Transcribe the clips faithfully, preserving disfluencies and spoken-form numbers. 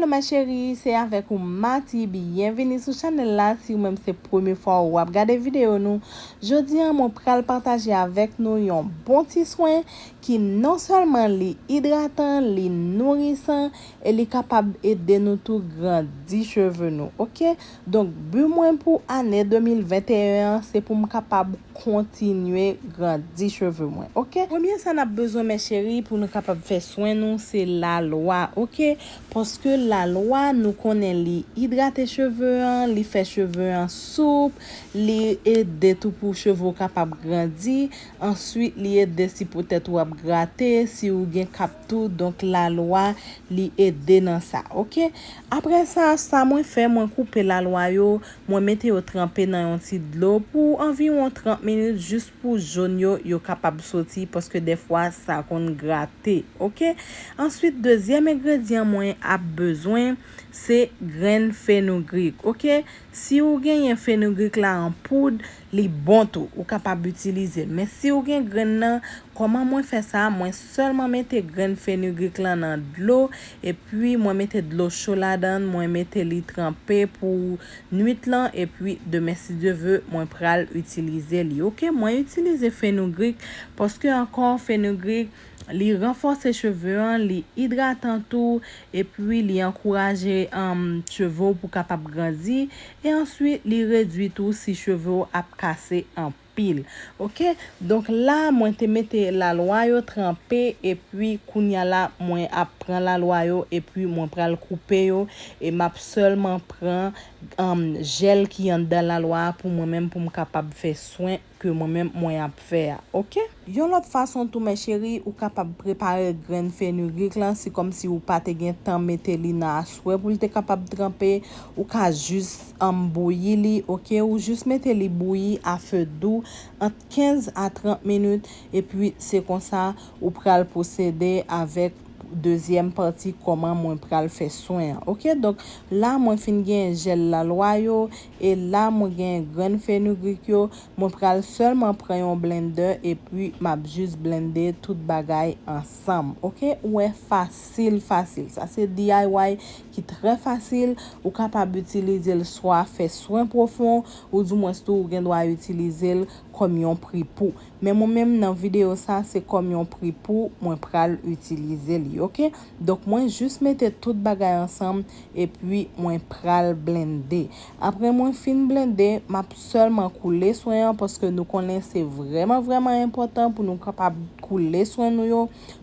Mes chéries, se avèk ou Mati, byenvini sou chanèl la. Si ou menm se premye fwa ou ap gade videyo nou, jodi a mwen pral pataje avèk nou yon bon ti swen ki non sèlman li idratan, li nourisan e li kapab ede nou tou grandi cheve nou, oke? Donk, bi mwen pou ane de mil venteyen an, se pou m kapab kontinye grandi cheve mwen, oke? Premye sa n ap bezwen, mes chéries, pou nou kapab fè swen nou, se lalwa, oke? Paske lalwa, nou konnen li idrate cheve an, li fè cheve an soup, li ede tou pou cheve w kapab grandi. Answit, li ede si poutèt ou ap grate, si ou gen kap tou. Donk, lalwa, li ede nan sa, oke? Apre sa, sa mwen fè, mwen koupe lalwa yo, mwen mete yo tranpe nan yon ti dlo pou anviwon trant minit, jis pou jòn yo, yo kapab soti, paske dèfwa, sa konn grate, oke? Answit, dezyèm engredyan mwen ap bezwen, se grenn fenugreek, oke? Si ou genyen fenugreek la an poud, li bon tou, ou kapab itilize l. Men si ou gen grenn nan, kòman mwen fè sa? Mwen sèlman mete grenn fenugreek lan nan dlo, epi mwen mete dlo cho ladan l, mwen mete li tranpe pou nwit lan, epi demen, si Dye ve, mwen pral itilize li. Oke, mwen itilize fenugreek, paske ankò fenugreek, li ranfòse cheve an, li idratan tou, epi li ankouraje, um, cheve w pou kapab grandi, e answit, li redwi tou si cheve w ap kase anpil. Oke? Donk la, mwen te mete lalwa yo tranpe, epi kounya la, mwen ap pran lalwa yo, epi mwen pral koupe yo, e m ap sèlman pran, um, jèl ki anndan lalwa a pou mwen menm, pou m kapab fè swen ke mwen menm mwen ap fè a, oke? Yon lòt fason tou, mes chéries, ou kapab prepare grenn fenugreek lan, si kòmsi ou pa te gen tan mete li nan aswè pou l te kapab tranpe, ou ka jis, um, bouyi li, oke? Ou jis mete li bouyi a fe dou ant kenz a trant minit, epi se konsa ou pral pwosede avèk dezyèm pati kòman mwen pral fè swen an. Oke, donk la mwen fin gen jèl lalwa yo, e la mwen gen grenn fenugreek yo, mwen pral sèlman pran yon blendè epi m ap jis blende tout bagay ansanm. Oke, ou wè, fasil, fasil. Sa se D I Y ki trè fasil, ou kapab itilize l swa fè swen pwofon, ou dimwens tou ou gen dwa itilize l kòm yon pripou. Men mwen menm nan videyo sa, se kòm yon pripou mwen pral itilize li, oke? Donk mwen jis mete tout bagay ansanm epi mwen pral blende. Apre mwen fin blende, m ap sèlman koule swen an paske nou konnen se vrèman, vrèman enpòtan pou nou kapab koule swen nou yo,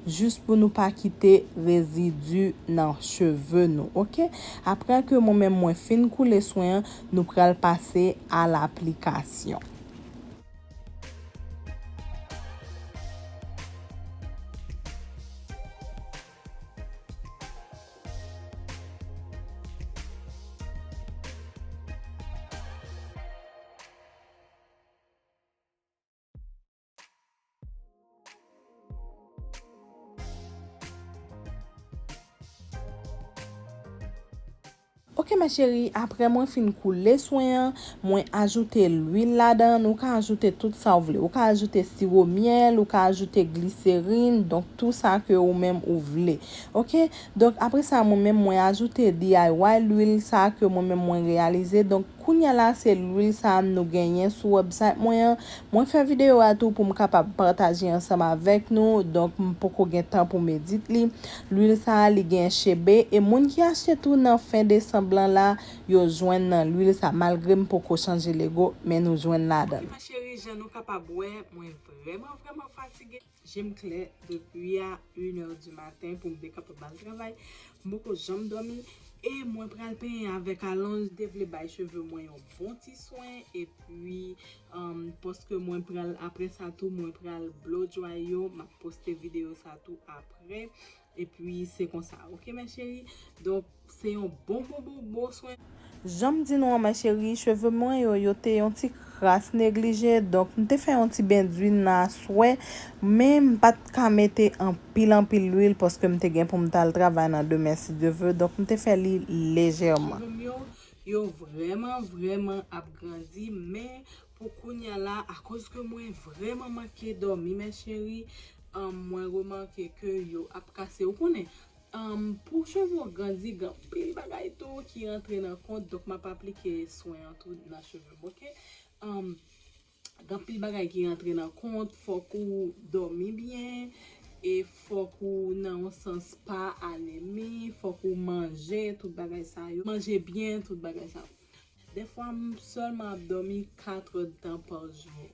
jis pou nou pa kite rezidi nan cheve nou, oke? Apre ke mwen menm mwen fin koule swen an, nou pral pase a laplikasyon. Oke, mes chéries, apre mwen fin koule swen an, mwen ajoute lwil ladan, ou ka ajoute tout sa ou vle. Ou ka ajoute siwo myèl, ou ka ajoute gliserin, donk tout sa ke ou menm ou vle. Oke? Donk apre sa, mwen menm mwen ajoute D I Y lwil sa ke mwen menm mwen reyalize. Donk kounya la, se lwil sa nou genyen sou website mwen an. Mwen fè videyo a tou pou m kapab pataje ansanm avèk nou. Donk m poko gen tan pou m edit li. Lwil sa a, li gen chebe, e moun ki achte tou nan fen desanm lan la, yo jwenn nan lwil sa, malgre m poko chanje lego, men nou jwenn ladan l. Mes chéries, jan nou kapab wè, mwen vrèman, vrèman fatige. Je m klè depi a inè di maten pou m te kapab al travay. M poko janm dòmi. E mwen pral penyen avèk alonj, te vle bay cheve mwen yon bon ti swen. Epi, um, paske mwen pral, apre sa tou, mwen pral blow dry yo. M ap poste videyo sa tou apre. Epi, se konsa, oke, mes chéries? Donk, se yon bon, bon, bon, bon swen. Jan m di nou an, mes chéries, cheve mwen yo, yo te yon ti kras neglije. Donk, m te fè yon ti bendwil nan aswè, men m pa t ka mete anpil, anpil lwil paske m te gen pou m t al travay nan demen, si Dye ve. Donk, m te fè li lejèman. Cheve m yo, yo vrèman, vrèman ap grandi, men pou kounya la, akoz ke mwen vrèman manke dòmi, mes chéries, um, mwen remake ke yo ap kase. Ou konnen, Um, pou cheve w grandi, gen anpil bagay tou ki rantre nan kont, donk m ap aplike swen an tou nan cheve m, oke? Um, gen anpil bagay ki rantre nan kont, fòk ou dòmi byen, e fòk ou nan yon sans pa anemi, fòk ou manje, tout bagay sa yo. Manje byen, tout bagay sa yo. Dèfwa, m sèlman ap dòmi kat èdtan pa jou.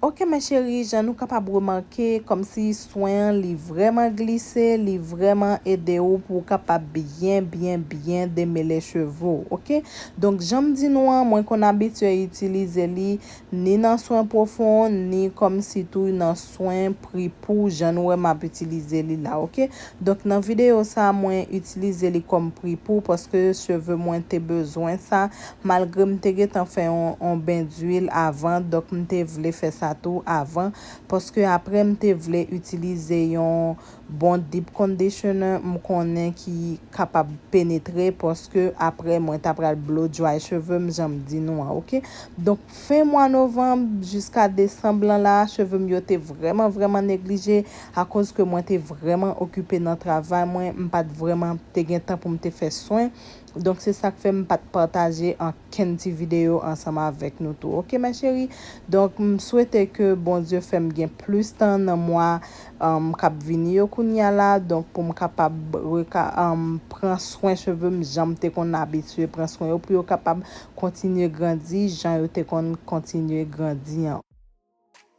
Ok, mes chéries, jan nou kapab remake, kòmsi swen an, li vrèman glise, li vrèman ede ou pou w kapab byen, byen, byen demele cheve w, ok? Donk, jan m di nou an, mwen konn abitye itilize li ni nan swen pwofon, ni kòmsi tou nan swen pri pou, jan nou wè m ap itilize li la, ok? Donk, nan videyo sa, mwen itilize li kòm pri pou, paske cheve mwen te bezwen sa, malgre m te gentan fè yon, yon ben dwil avan, donk m te vle fè sa tou avan, paske apre m te vle itilize yon bon deep conditioner, m konnen ki kapab penetre, paske apre mwen ta pral blow dry cheve m, jan m di nou an, ok? Donk, fen mwa novanm jiska desanm lan la, cheve m yo te vrèman, vrèman neglije, akoz ke mwen te vrèman okipe nan travay mwen, m pa t vrèman te gen tan pou m te fè swen. Donk, se sa k fè m pa t pataje ankenn ti videyo ansanm avèk nou tou. Ok, mes chéries? Donk, m swete ke Bondye fè m gen plis tan nan mwa, um, k ap vini yo kounye a la. Donk, pou m kapab reka-, um, pran swen cheve m jan m te konn abitye pran swen yo, pou yo kapab kontinye grandi jan yo te konn kontinye grandi an.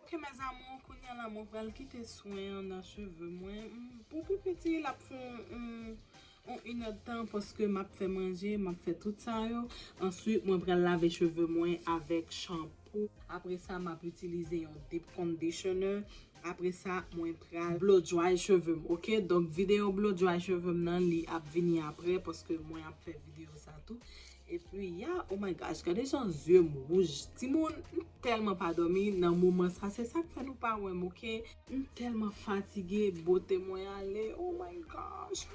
Ok, mes amours, kounye a la, mwen pral kite swen an nan cheve mwen. Mm, pou pi piti, l ap fè yon, yon, yon inèdtan, paske m ap fè manje, m ap fè tout sa yo. Answit, mwen pral lave cheve mwen avèk chanpou. Apre sa, m ap itilize yon deep conditioner. Apre sa, mwen pral blow dry cheve m, ok? Donk, videyo blow dry cheve m nan, li ap vini apre, paske mwen ap fè videyo sa tou. Epi, ya, oh my gosh, gade jan zye m wouj. Timoun, m tèlman pa dòmi nan moman sa. Se sa k fè nou pa wè m, ok? M tèlman fatige, bote mwen ale. Oh my gosh.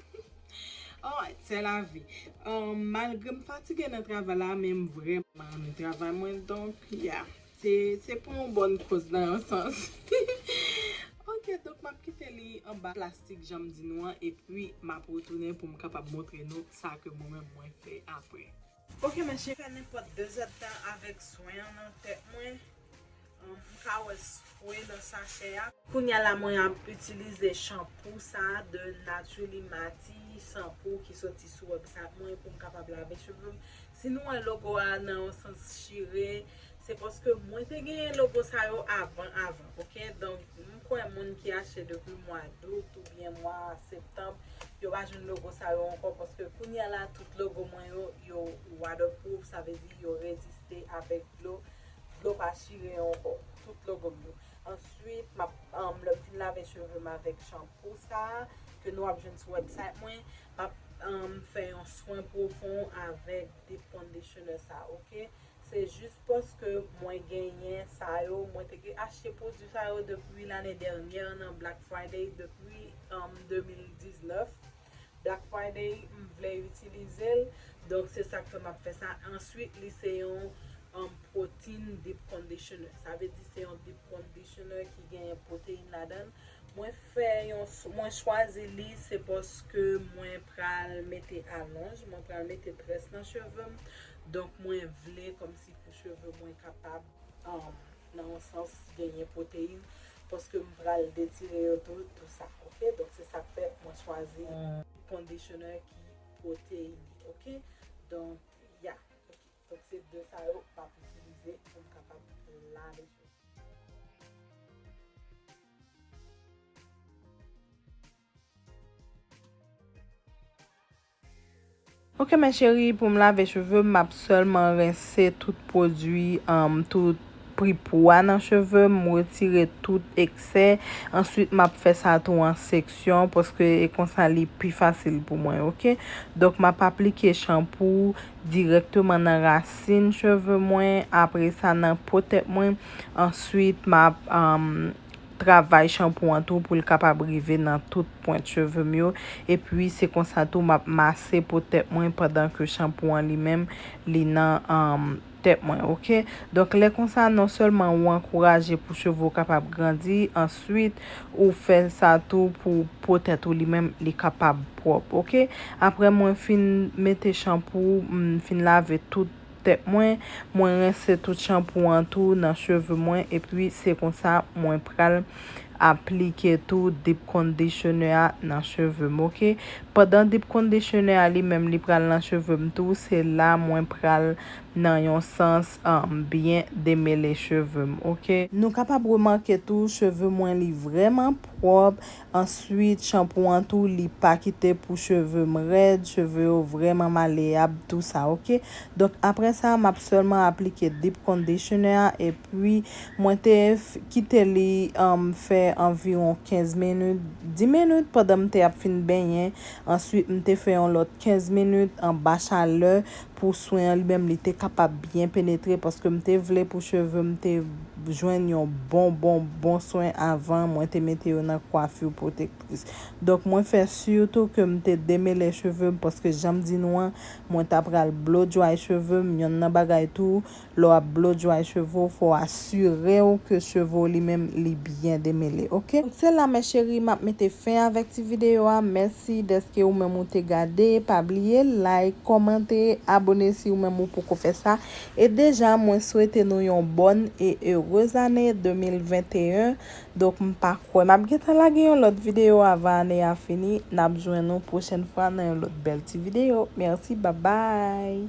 Alright, c'est la vie. Um, malgre m fatige nan travay la, men m vrèman renmen travay mwen. Donk, ya, se, se pou yon bòn koz nan yon sans. Ok, donk m ap kite li anba plastik, jan m di nou an, epi m ap retounen pou m kapab montre nou sa ke mwen menm mwen fè apre. Ok, mes chéries, fè nenpòt de zèdtan avèk swen an nan tèt mwen. Um, m ka wè swen nan sachè a. Kounye a la, mwen ap itilize chanpou sa a de Naturally Mati, chanpou ki soti sou website mwen pou m kapab lave cheve m. Si nou wè logo a nan yon sans chire, se paske mwen te genyen logo sa yo avan, avan, ok? Donk, m kwè moun ki achte depi mwa dout oubyen mwa septanm, yo pa jwenn logo sa yo ankò, paske kounye a la, tout logo mwen yo, yo waterproof, sa vle di yo reziste avèk dlo, dlo pa chire yo ankò, tout logo m yo. Answit, m ap, um, lè m fin lave cheve m avèk chanpou sa a, ke nou ap jwenn sou website mwen, m ap, um, fè yon swen pwofon avèk deep conditioner sa, ok? Se jis paske mwen genyen sa yo, mwen te gen achte pwodui sa yo depi lane dènyè nan Black Friday, depi, um, de mil diznèf. Black Friday, m vle itilize l. Donk, se sa k fè m ap fè sa. Answit, li se yon, um, protein deep conditioner. Sa vle di se yon deep conditioner ki genyen pwoteyin ladan l. Mwen fè yon, mwen chwazi li, se paske mwen pral mete alonj, mwen pral mete très nan cheve m. Donk, mwen vle kòmsi pou cheve mwen kapab, um, nan yon sans, genyen pwoteyin, paske m pral detire yo tou, tou sa, ok? Donk, se sa k fè mwen chwazi yon conditioner ki pwoteyine, ok? Donk, ya, ok. Donk, se de sa yo m ap itilize pou m kapab lave cheve. Ok, mes chéries, pou m lave cheve m, m ap sèlman rense tout pwodui, um, tout pri pou a nan cheve m, m retire tout eksè. Answit, m ap fè sa tou an seksyon, paske e konsa li pi fasil pou mwen, ok? Donk, m ap aplike chanpou dirèkteman nan rasin cheve mwen, apre sa nan po tèt mwen. Answit, m ap, um, travay chanpou an tou pou l kapab rive nan tout pwent cheve m yo. Epi se konsa tou m ap mase po tèt mwen pandan ke chanpou an li menm li nan um, tèt mwen, oke? Donk lè konsa, non sèlman ou ankouraje pou cheve w kapab grandi, answit ou fè sa tou pou po tèt ou li menm li kapab pwòp, oke? Apre mwen fin mete chanpou, m fin lave tout tèt mwen, mwen rense tout chanpou an tou nan cheve mwen, epi se konsa mwen pral aplike tou deep conditioner a nan cheve m, oke? Pandan deep conditioner a li menm li pral nan cheve m tou, se la mwen pral nan yon sans um, byen demele cheve m, oke? Nou kapab remake tou cheve mwen li vrèman pwòp. Answit, chanpou an tou, li pa kite pou cheve m rèd, cheve yo vrèman maleyab, tou sa, oke? Donk, apre sa, m ap sèlman aplike deep conditioner a, epi mwen te f- kite li um, fè anviwon kenz minit, dis minit pandan m te ap fin benyen. Answit, m te fè yon lòt kenz minit anba chalè pou swen an li menm li te kapab byen penetre, paske m te vle pou cheve m te jwenn yon bon, bon, bon swen avan mwen te mete yo nan kwafi pwotektris. Donk, mwen fè si tou ke m te demele cheve m, paske jan m di nou an, mwen ta pral blow dry cheve m. Yonn nan bagay tou, lè w ap blow dry cheve w, fò w asire w ke cheve w li menm li byen demele, oke? Donk, se la, mes chéries, m ap mete fen avèk ti videyo a. Mèsi dèske ou menm ou te gade. Pa bliye like, kòmante, abone si ou menm ou poko fè sa. E deja, mwen swete nou yon bòn e erez ane de mil venteyen. Donk, m pa kwè m ap gentan lage yon lòt videyo avan ane a fini. N ap jwenn nou pwochèn fwa nan yon lòt bèl ti videyo. Mèsi, babay!